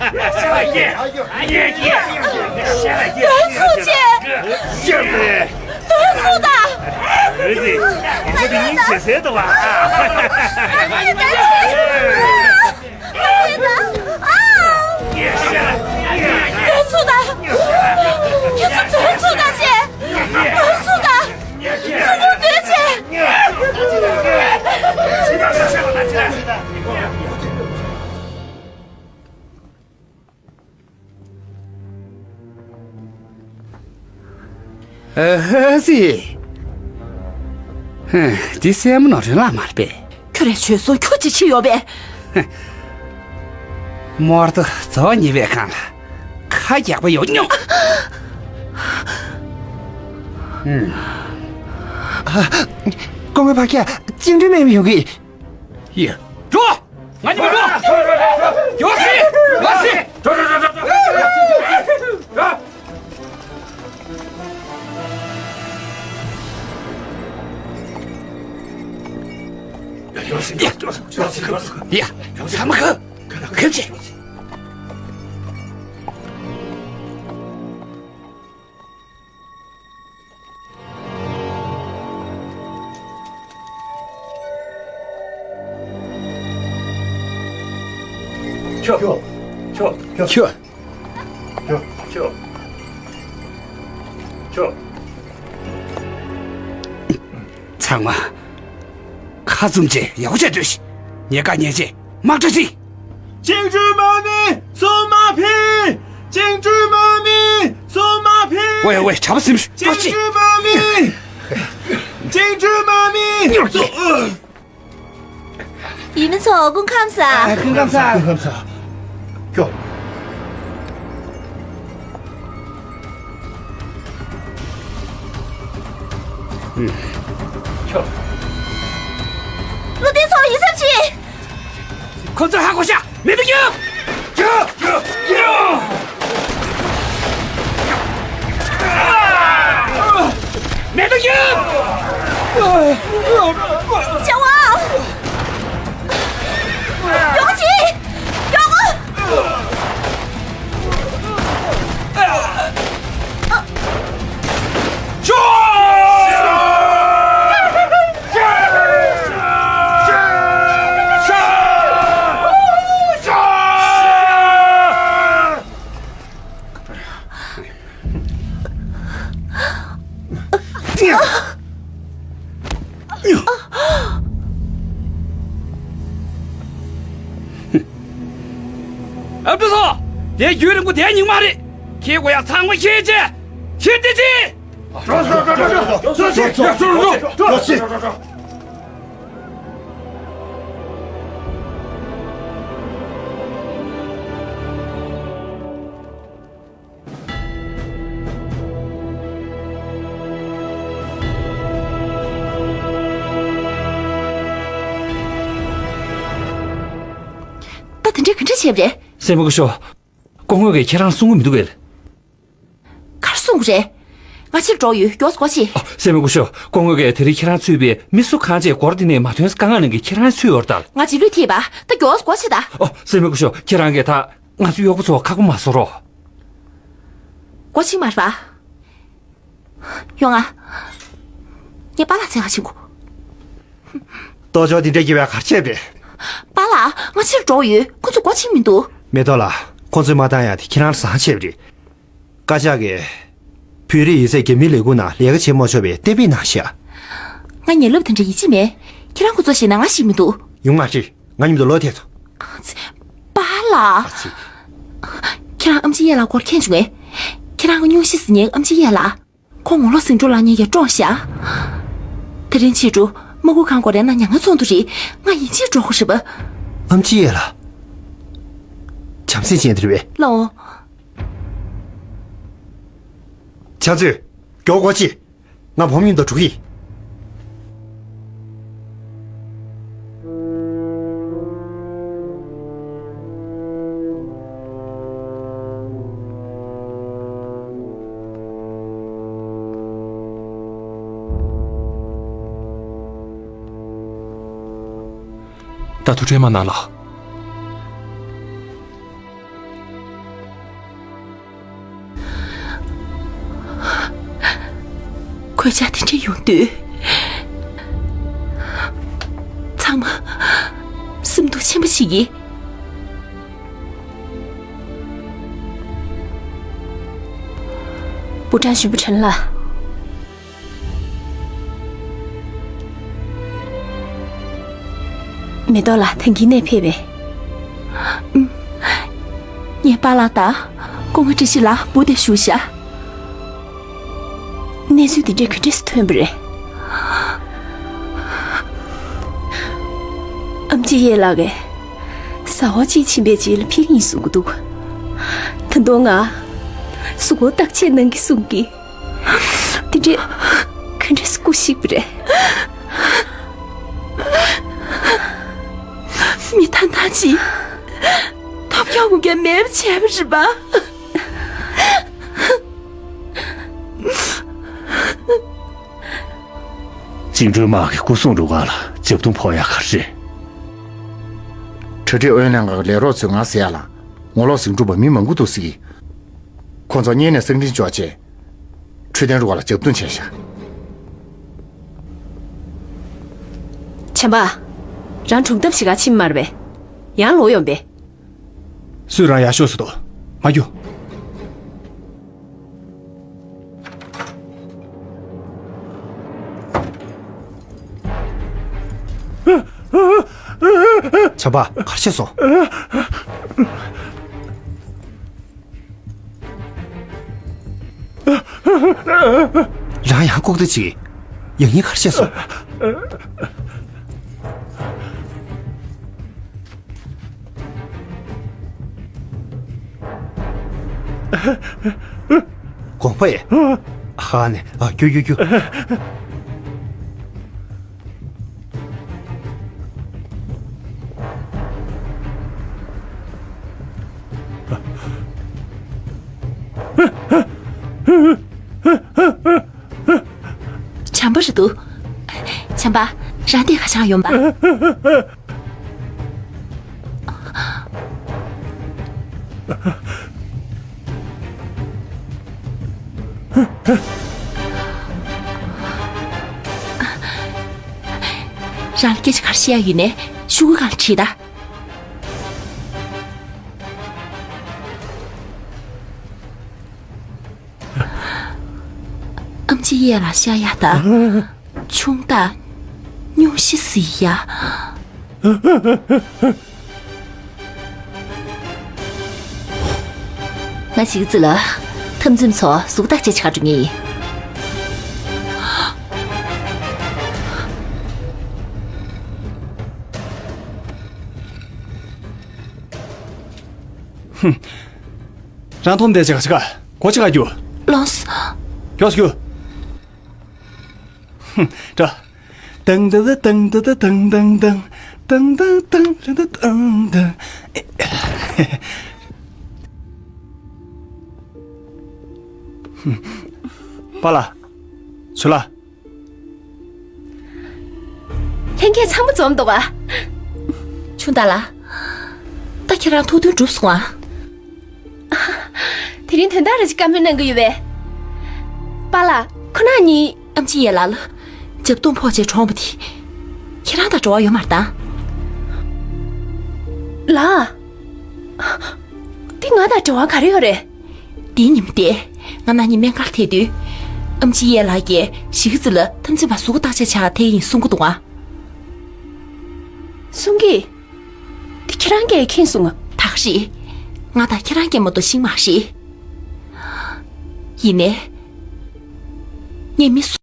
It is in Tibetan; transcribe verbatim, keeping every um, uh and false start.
ཤ་ལ་ཡེ། ཡེ་ཡེ། ཤ་ལ་ཡེ། སྡོད་ཚུགས་བྱས། ཤ་ལ་ཡེ། སྡོད་ཚུགས་དང་། འོད་ཟེར། ཁྱེད་ཚོ་སྙིང་རྗེ་ཟེར་འདུག་བ། ང་གཉིས་སྡོད་ཚུགས། ཨ། སྡོད་ཚུགས་དང་། ཁྱེད་ཚོ་སྡོད་ཚུགས་དང་བྱས། སྡོད་ཚུགས་དང་། ཚུར་སྡོད་བྱས། ཨ་ཧ་ཙི། ཧུམ། འདི་སྲས་མོ་ནོར་སྒྲོན་ལགས་མ་རེད་པས། ཁྱོད་རས་བྱོས་སོང་། ཁྱོད་ཅིག་ཕྱིན་ཡོད་པས། ཧུམ། རྨོར་ཏོ་རྫོགས་ཉེ་བའི་སྒང་ལ་ཁ་རྒྱག་པ་ཡོང་མྱོང་། ཧུམ། ཨ། སྐུ་ངོ་ཕ་ཁྱ། བཅིངས་འགྲོལ་མེད་པ་ཡོང་གི། ཡ། འགྲོ། ང་གཉིས་མི་འགྲོ། ཡོ་སི། ཡོ་སི། འགྲོ་འགྲོ་འགྲོ་འགྲོ། ཡ། ཚང་མ་ག་ག་བྱེད། ཁྱོད། ཁྱོད། ཁྱོད། ཁྱོད། ཁྱོད། ཚང་མ་ཁ་བཙུམ་བྱས་ཡག་པོ་བྱས་སྡོད་ཤིག་ཉེན་ཁ་ཉན་བྱས་དམག་གྲ་སྒྲིག་བཅིངས་འགྲོལ་དམག་མི་ཚུར་མ་ཕེབས། བཅིངས་འགྲོལ་དམག་མི་ཚུར་མ་ཕེབས། ཝེ་ཝེ། གྲྭ་པ་སེམས་ཤུགས་སྐྱོ་ཅིག་བཅིངས་འགྲོལ་དམག་མི། བཅིངས་འགྲོལ་དམག་མི་ཚུར། ཡུལ་མི་ཚོ་སྐུ་ཁམས་བཟང་། སྐུ་ཁམས་བཟང་། སྐུ་ཁམས་བཟང་། ཀྱོ། ཀྱོ། བློ་བདེ་ཚོ་ཡིད་གཟབ་གྱིས། ཁོ་ཚོ་ཧ་གོ་ཤག་མེ་ཏོག་ཡོད། ཀྱོ། ཀྱོ། ཀྱོ། མེ་ཏོག་ཡོད། ཅང་ཝང་། མགྱོགས་པོ་བྱེད། མགྱོགས་པོ། ཨ་ཕྲུག་ཚོ། དེ་ཡུན་རིང་པོ་བསྡད་ཉན་གྱི་མ་རེད། ཁྱེད་ཀོ་ཡ་ཚང་མ་ཁྱེར་བྱས། ཁྱེར་བསྡད་ཅིག་ད་དེ་འདྲས་ག་འདྲས་བྱས་པ་རེད། སྲས་མོ་སྐུ་ཞབས། སྐུ་ངོ་གིས་ཁྱེད་རང་གསུང་གི་མི་འདུག་གས། ག་རེ་གསུང་གི་རེད། ང་ཕྱིར་འགྲོ་ཡོད། མགྱོགས་སུ་འགྲོ་ཅིག་ཨ། སྲས་མོ་སྐུ་ཞབས། སྐུ་ངོ་གིས་དེ་རིང་ཁྱེད་རང་ཚུད་པའི་མི་སུ་གང་བྱས་སྒོར་འདི་ནས་མ་ཐོན་དཀའ་ངལ་གནང་གི་ཁྱེད་རང་ཚུད་ཡོད་རེད་ད། ང་རྗེས་ལུས་ཐེབས་པ། ད་མགྱོགས་སུ་འགྲོ་ཅིག་ད། ཨོ། སྲས་མོ་སྐུ་ཞབས། ཁྱེད་རང་གིས་ད་ང་ཚོ་གཡོག་པོ་ཚོ་ཁག་པོ་མ་བཟོ་རོགས། འགྲོ་ཅིག་མ་རེད་པ། ཡོང་ང་། ངས་པཱ་ལགས་མཚན་ག་ཕྱིན་གོ། ལྟོ་ཅོག་འདི་འདྲ་སྐྱེས་པའི་གར་ཆད་རེད། པཱ་ལགས། ང་ཕྱིར་འགྲོ་ཡོད། ཁོ་ཚོ་འགྲོ་ཅིག་མི་འདུག་མེ་ཏོག་ལགས། ཁོ་ཚོས་མ་བཏང་ཡག་དེ་ཁྱེད་རང་ལ་བཟང་ཆེ་བ་རེད། བཀའ་ཤག་གིས་བོད་རིགས་ཡིག་ཚད་བརྒྱ་མིན་ལས་ཁུངས་ནང་ལས་ཀ་བྱེད་མ་ཆོག་པའི་གཏན་འབེབས་གནང་ཤག་ང་ཉེ་ལབ་དེ་འདྲ་ཡིད་ཆེས་མེད། ཁྱེད་རང་ཁོ་ཚོ་ཞིག་ན་ང་ཞིག་མི་འདུག་ཡོང་མ་ཁྲིད། ང་མཉམ་དུ་ལོག་ཐེངས་ཐོ། པཱ་ལགས། ཨ་ཙི། ཁྱེད་རང་ཨེམ་ཆི་ཡེ་ལགས་སྐོར་མཁྱེན་བྱུང་ངས། ཁྱེད་རང་གི་སྙུང་གཞི་ཟིན་ཉེ་ཨེམ་ཆི་ཡེ་ལགས། ཁོ་ངོ་ལོག་ཟིང་འཁྲུག་ལངས་ཉེ་ཡ་བཀྲོངས་ཤག་དེ་རིང་ཕྱི་དྲོ་དམག་ཁུལ་ཁང་སྐོར་རེ་ན་མྱ་ངན་ཚོགས་འདུ་རེད། ང་ཡིན་གཅིག་འགྲོ་དགོས་རེད་པ། ཨེམ་ཆི་ཡེ་ལགས། བྱམས་སེམས་ཅན་དེ་རེད་པས། ལགས་འོང་། ཕྱག་མཛོད། མགྱོགས་སྒོ་ཕྱེ། ང་བུ་མོ་མཉམ་དུ་འགྲོ་གི་ཡིན། ད་ཐུགས་ཁྲལ་མ་གནང་ལགས། འོ་ཅག་དེ་འདྲ་ཡོང་དུས། ཚང་མ་སེམས་སྡུག་ཆེན་པོ་ཞིག་ཡིན། པུ་ཀྲང་ཞུ་པུ་ཁྲེན་ལགས། མེ་ཏོག་ལགས་ད་གིན་ནས་ཕེབས་པས། ངའི་པཱ་ལགས་དང་སྐུ་ངོ་བཀྲ་ཤིས་ལགས་བུ་དེ་བཞུགས་ཤག་གནས་ཚུལ་འདི་འདྲ་ག་འདྲས་སེ་ཐོན་པ་རེད། ཨམ་ཆི་ཡེ་ལགས་ཀྱིས་ཟ་ཧོར་གཅིག་ཕྱིན་པའི་རྗེས་ལ་ཕེབས་ཀྱི་ཡིན་གསུང་གི་འདུག་ད་དུང་ང་གཟུགས་པོ་བརྟག་དཔྱད་གནང་གི་གསུང་གི། དེ་འདྲས་ག་འདྲས་སེ་སྐུ་གཤེགས་པ་རེད། མི་ཐ་ཐ་ཅིག་ཐོབ་རྒྱག་འོང་རྒྱུ་མེད་པ་བྱས་པ་རེད་པ། བཅིངས་འགྲོལ་དམག་གི་སྐུ་སྲུང་རུ་ཁག་ལ་རྒྱབ་རྡུང་ཕོག་ཡག་ག་རེ་རེད། གྲ་སྒྲིག་ཨུ་ཡོན་ལྷན་ཁང་གི་ལས་རོགས་ཚོས་ང་ཟེར་ཡག་ལ། ངོ་ལོག་ཟིང་འཁྲུག་པ་མི་མང་པོ་འདུག་ཟེར་གི། ཁོང་ཚོ་སྔོན་ནས་གསང་འཕྲིན་འབྱོར་རྗེས། འཕྲོད་བསྟེན་རུ་ཁག་ལ་རྒྱབ་རྡུང་བྱས་ཤག་བྱམས་པ། རང་སྒྲུང་གཏམ་ཞིག་ག་ཕྱིན་མ་རེད་པས། ཡང་ལོག་ཡོང་པས། སུས་རང་ཡར་ཤོག་ཟེར་འདུག་མ་རྒྱུག་བྱམས་པ། ག་རེ་བྱས་སོང་། རང་ཡང་ལྐུགས་ལྡད་ཅིག་ཡང་སྙིང་ག་རེ་བྱས་སོང་། དགོངས་པ་ཡེ། ཧ་ནས། ཨ། རྒྱུགས་རྒྱུགས་རྒྱུགས། བྱམས་པ་རེད་འདུག་བྱམས་པ། རང་དེ་ག་ཆགས་ཡོང་པ། རང་ལ་སྐད་ཆ་ག་རེ་བཤད་ཡ་ཡོད་ནའི་ཤོག་གུ་སྒང་ལ་བྲིས་ད། ཨམ་ཆི་གཡས་ལ་ཤ་ཡ་དང་། ཆུང་བདག་སྙུང་གཞི་ཟིག་ཡ། ང་ཞིག་ཙི་ལ་འཐབ་འཛིང་ཚོ་གཟུགས་བརྟག་དཔྱད་བྱ་འགྲོ་ངེས་ཡིན། ཧུམ། རང་མཐོང་བསྡད་ཅིག་ག་ཅིག་ག་གོ་ཅིག་ག་རྒྱུ། ལོངས། མགྱོགས་སུ་རྒྱུ། ཧུམ། ཏྲ། ཏང་ཏ་ཏ་ཏང་ཏ་ཏ་ཏང་ཏང་ཏང་། ཏང་ཏང་ཏང་ཏ་ཏ་ཏང་ཏང་། ཧུམ། པཱ་ལགས། ཚུར་ལ། ལྷན་རྒྱས་ཚང་མ་འཛོམས་འདུག་ག་ཆུང་བདག་ལགས། ད་ཁྱེད་རང་ཐུགས་འདུན་འགྲུབ་སོང་ཨ། དེ་རིང་དོན་དག་རེ་ཞིག་བཀའ་མོལ་གནང་གི་ཡོད་པས། པཱ་ལགས། ཁོ་ན་གཉིས། ཨམ་ཆི་ཡེ་ལགས་ལ་རྒྱབ་རྡུང་ཕོག་བྱས་གྲོངས་པ་དེ། ཁྱེད་རང་དང་འབྲེལ་བ་ཡོད་མ་རེད་ད། ལགས། དེ་ང་དང་འབྲེལ་བ་ག་རེ་ཡོད་རེད། དེའི་ཉིན་མོ་དེ། ང་ན་ནིང་སྨན་ཁང་ལ་ཐད་དུས། ཨམ་ཆི་ཡེ་ལགས་ཀྱིས་ཞི་ཁི་ཙི་ལ་འཐབ་འཛིང་པ་གཟུགས་པོ་བརྟག་དཔྱད་བྱ་ཐད་ཡིན་གསུང་གི་འདུག་ཨ། གསུང་གི། དེ་ཁྱེད་རང་གིས་མཁྱེན་སོང་ང་། ད་ག་རེད། ང་དང་ཁྱེད་རང་གིས་མ་གཏོགས་ཤེས་མ་རེད། ཡིན་ནའི། ངས་མི་